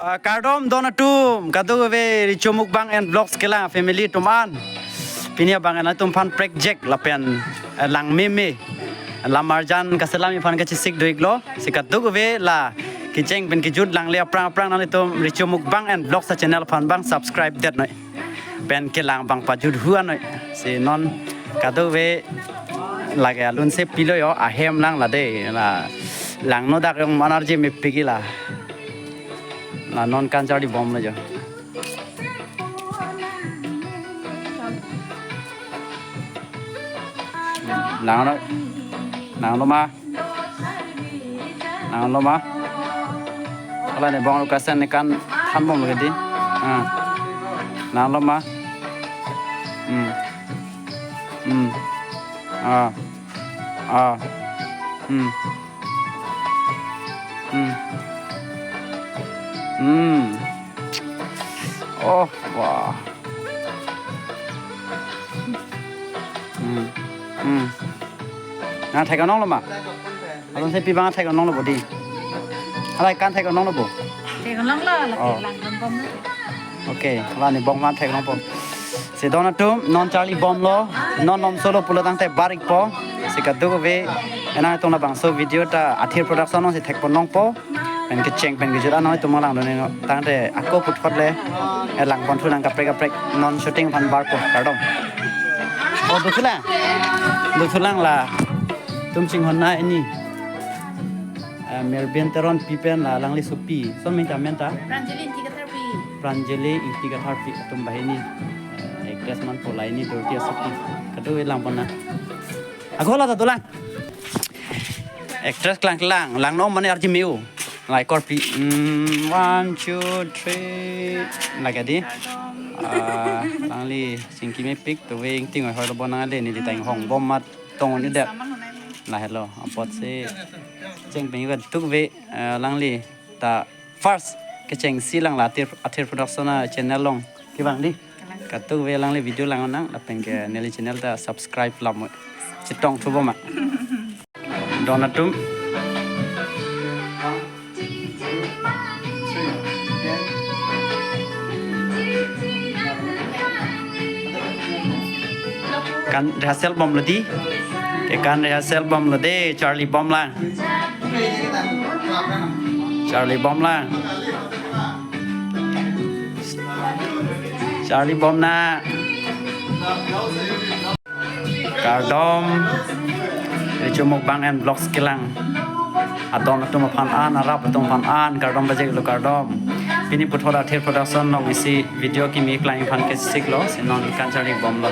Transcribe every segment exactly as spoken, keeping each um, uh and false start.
Ah, kardom don atum, kadokave Richo Mukbang and Vlogs kelang family atum an. Pini abang nangtumphan prekjak lapen, eh, lang meme. Lam arjan kaselam iphan kachesik do-iklo. Si kadokave la kecheng pen kejut langle aphrang aphrang nanglitum Richo Mukbang and Vlogs a-channel aphan abang subscribe det noi. Pen kelang abang pajut hu-an noi. Si non kadokave lake alun se pilo yo, ahem lang la de, la langno dak jong man arje mepik-i la. La non kan charli bomlo jo. Langno, langlo ma. Langlo ma. Hala ne bong lukasen ne kan than bomlo ke di. Ah. Langlo ma. Hmm. Hmm. Ah. Ah. Hmm. Hmm. Hmm. Oh, wah. Hmm. Hmm. Nang thek anong lo ma? Alun se pi abang thek anong lo bo di. Hala kan thek anong lo bo. Thek anong lo, lake Oh. lang angbong lo. Okay, hala ne bong abang thek anong po. Si don atum, non charli bomlo, non lomsolo pulo tangte bar-ikpo. Si kadokave, nangtum labangso video ta Athir Production along si thek pon nangpo. Pen kecheng pen kejut an nangtum langdun non tangte ako puthot le, eh, lang pon thu nang kaprek kaprek non shooting aphan barpo kardom. Oh, dothulang. Dothulang la. Tum chinghon nangji. Eh, Merbin Teronpi pen la alangli sopi. Koson amen ta, amen ta? Pranjali Ingti Katharpi. Pranjali Ingti Katharpi atum banghini. Eh, actress manpo, la ini Dorothy asopi. Kadokave lang pon nang. Ako la ta dolang. Actress kelang kelang, langno mane arje me-o. Lai korpi. Hmm, one, two, three. Lake di. Ah, alangli chingki mepik, to wing ting oi hoi lo bon nang ale neli ta inghong bom amat tong-un-edet. Lahelo, apotsi cheng pen iwan tukve, eh, alangli ta first kechengsi lang la Athir, Athir Production a-channel along. Kevang di. Kadokave alangli video lang nang, lapen ke neli channel ta subscribe lam chetong thu bom ma. Don atum. Kan rehearsal bomlo di. Ke kan rehearsal bomlo de, charli bomlang. Charli bomlang. Charli bom nang. Kardom. Richo Mukbang and Vlogs kelang. Adon atum aphan an, arap atum aphan an, kardom pajirlo kardom. Pini puthot Athir Production along isi video kimi klemji aphan kesiklo, si non kan charli bomlo.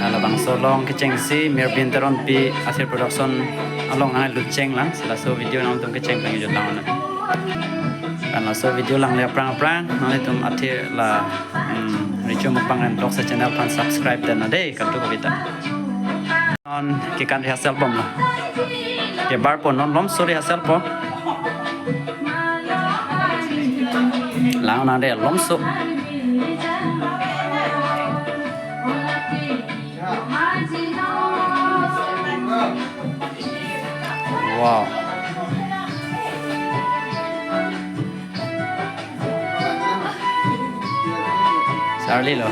Labangso along kechengsi Merbin Teronpi Athir Production along nanglut chenglang, si laso video nangtum kecheng pen kejut lang non. Kan laso video langle aphrang aphrang, nanglitum Athir la, hmm, Richo Mukbang and Vlogs channel aphan subscribe det nang de, kadokave ta. Non ke kan rehearsal bomlo. Ke barpo non lomso rehearsal po. Lang nang de lomso. Wow. Charlilo.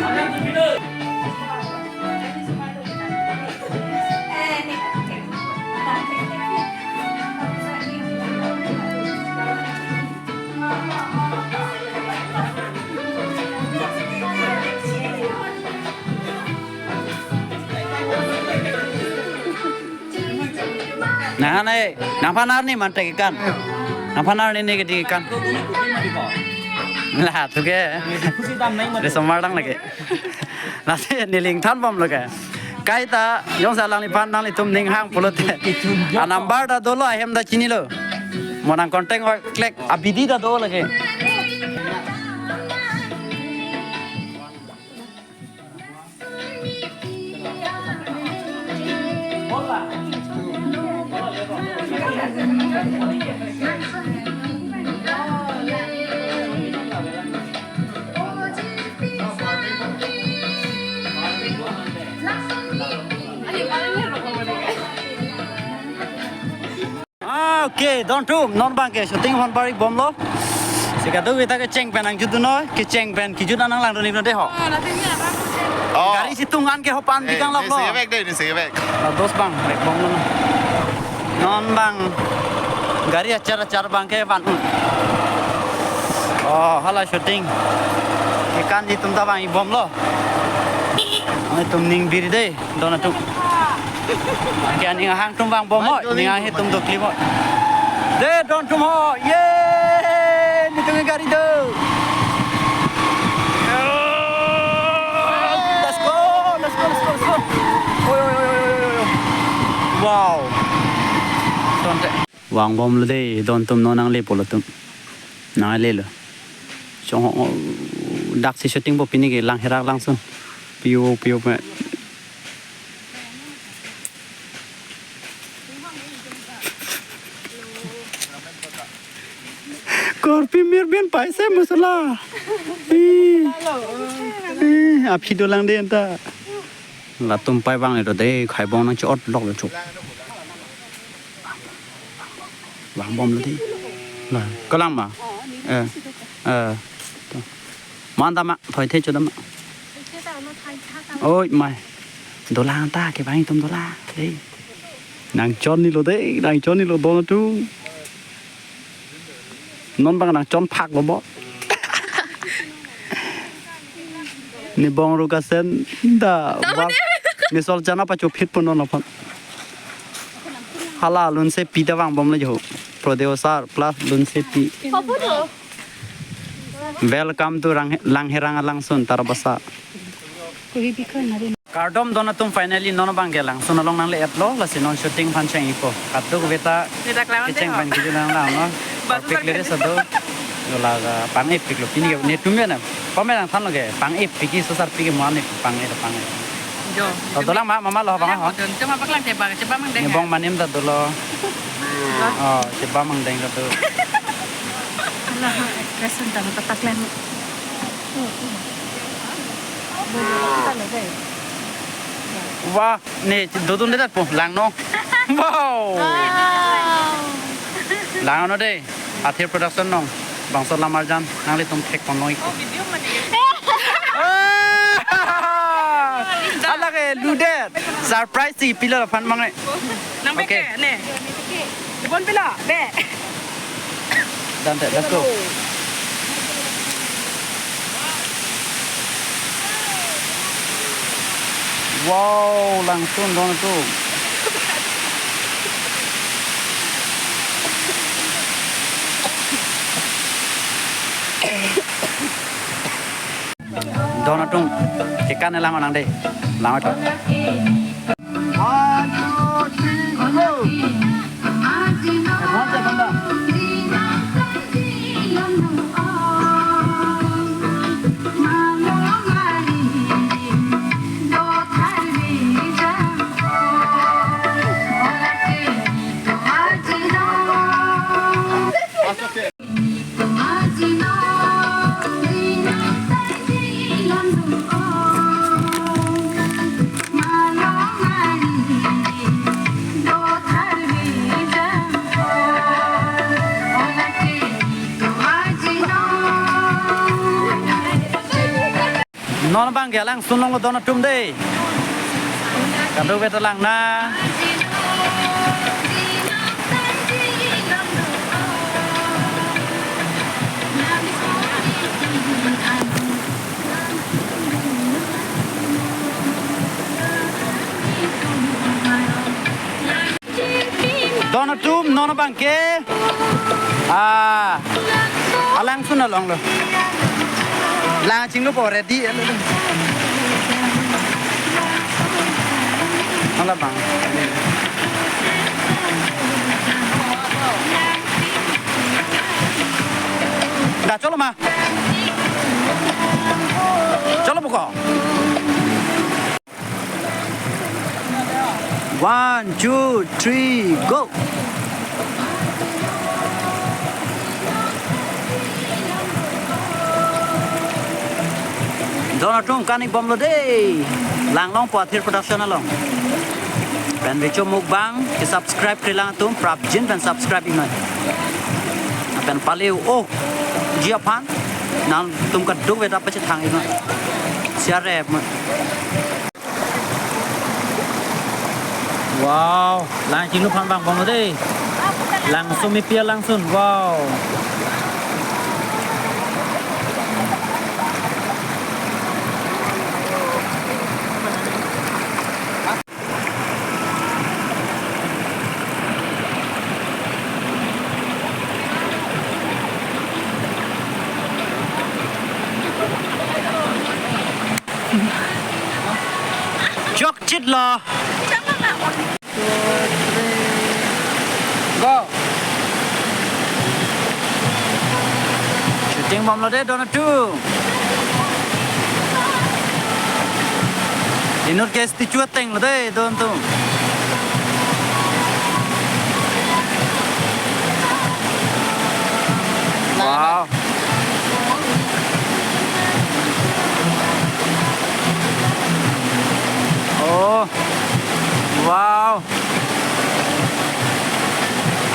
Nang ne, nangphan arni man thek kekan. Nangphan arni ne kedi kekan. Lahei thu ke. Risomar dang lake. Lasi neli ingthan bomlo ke. Kaita, jongsi alangliphan nanglitum ning hang pulote. A-number ta dolo, ahem ta chinilo. Mo nang contact oi klek, abidi ta do lake. Ah, okay, don atum, non abang ke shooting aphan bar-ik bomlo. Kadokave ta kecheng pen nangjutdun noi, kecheng pen kejut an nanglangdun-iknon dei ho. Oh, nanti ini apa? Oh. Gari si tung an ke ho pan, eh, bikang lok lo. Ini sege bag deh, ini sege bag. Lados bang, bag bong lo. Non bang, gari achar achar bang ke van. Oh, hala shooting. Kekan itum ta bang ibom lo. Itum ning bir dei. Don atum. Ke aning ahang atum vangbom ho, ning ahi atum doklim ho. Dei don atum ho. Ye! Netum gari do. Let's go, let's go, let's go, let's go. Oi, oi, oi, oi, oi, oi. Wow. Don te. Vangbom lo dei, don atum non nangle pulo atum. Nangle lo. Chong ho, dak si shooting po pini ke Langhirak Langsun. Piu, piu pe. Korpi mir bin paise masala. Ih. Ih, aphi dolang dei anta. Latum pai bang le do dei, khai bong nangchi-ot lok le chuk. Vangbom lo dei. La, kalang ma? Eh, eh. To. Mon dam ma, thoi the chodam ma. Oi, mai. Dolang ta, kevang itum dolang dei. Nangchon ni lo dei, nangchon ni lo don atum. Non bang nangchon phak lo bo. Ne bong ru kasen da. Tama bak ne. Ne sol chana pacho phit pon non aphan. Hala Lunsepi ta vangbom lo jo. Producer plus Lunsepi. Apa tu? Welcome to Rang-, Langhirak Langsun Tarabasa. Kardom don atum, finally non bang ke Langsun along nangle-et lo, lasi non shooting aphan cheng-ikpo. Kadokave ta neta klang kecheng te ho. Pen kejut an nanglang non. Bas perfect bas le dei sadu. Yo la pang-epik lo pini ke netum ya na. Pame nangthan lo ke pang-epik, sosar pik ke muan ne pang-e pang-e. Jo. To dolang ma, mama lo bang ho. Cuma paklang ke bang, coba mang deng. Ne bong manim ta dolo. Oh, coba mang deng ta do. Lah, actress anta patak lang. Wah, ne dodun dei dat po, langnon. Wow. Wow. Langnon dei. Athir Production along. Bangso lamar jan nanglitum thek ponlong-ikpo. Oh, video mati. Ah! Ala ke ludet. Surprise si pilo aphan mangai. Nang okay. Beke, ne. Bon pilo, be. Done that, let's go. Wow, Langsun don atum. Don atum, kekan lang nang dei. Lang atum. One, two, three, go. Non bang ke Langsun along don atum dei. Kadokave ta lang na. Don atum, non bang ke. Ah. Alangsun along lo. Lang chinglo po ready. Ala bang. Da cholo ma. Cholo buko. One, two, three, go. Don atum, kani bomlo dei. Langlong po Athir Production along. Pen Richo Mukbang, ke subscribe kri lang atum, prapjin pen subscribe-iknon. Pen paleu, oh. Ji aphan nangtum kadokave ta pachethang iknon. Share mo. Wow, lang chinglu aphan vangbomlo dei. Langsun mepi alangsun. Wow. Chokchitlo. Go. Shooting bomlo dei don atum. Inut ke statue atenglo dei don atum. Wow. Oh. Wow.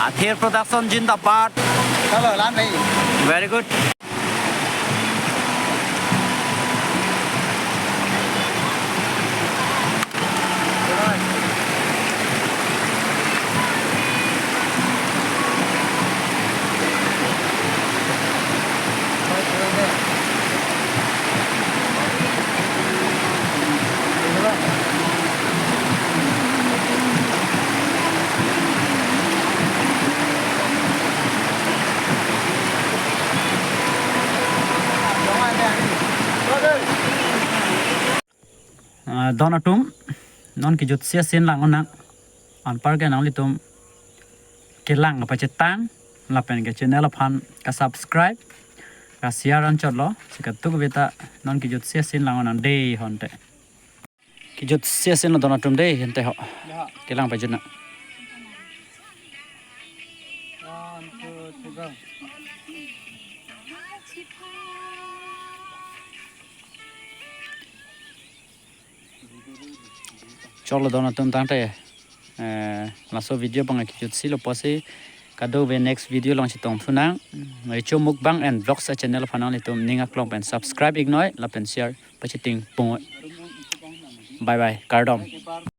Athir Production zindabad. Hello, lan bhai. Very good. Ah, don atum, non kejutsi asin lang-un nang. Anparke nanglitum kelang kapachetang lapen ke channel aphan ka-subscribe, ka-share anchotlo. Si kadokave ta non kejutsi asin lang-un nang dei honte. Kejutsi asinlo don atum dei hente ho. Ya. Kelang pajut nang. One, two, three, go. Choklo don atum tangte, eh, laso video abang kejutsi lo pusi kadokave next video along chetongthu nang. Recho Mukbang and Vlogs a-channel aphan nanglitum ning aklong pen subscribe iknoi lapen share pachethang ikpo. Bye bye, kardom.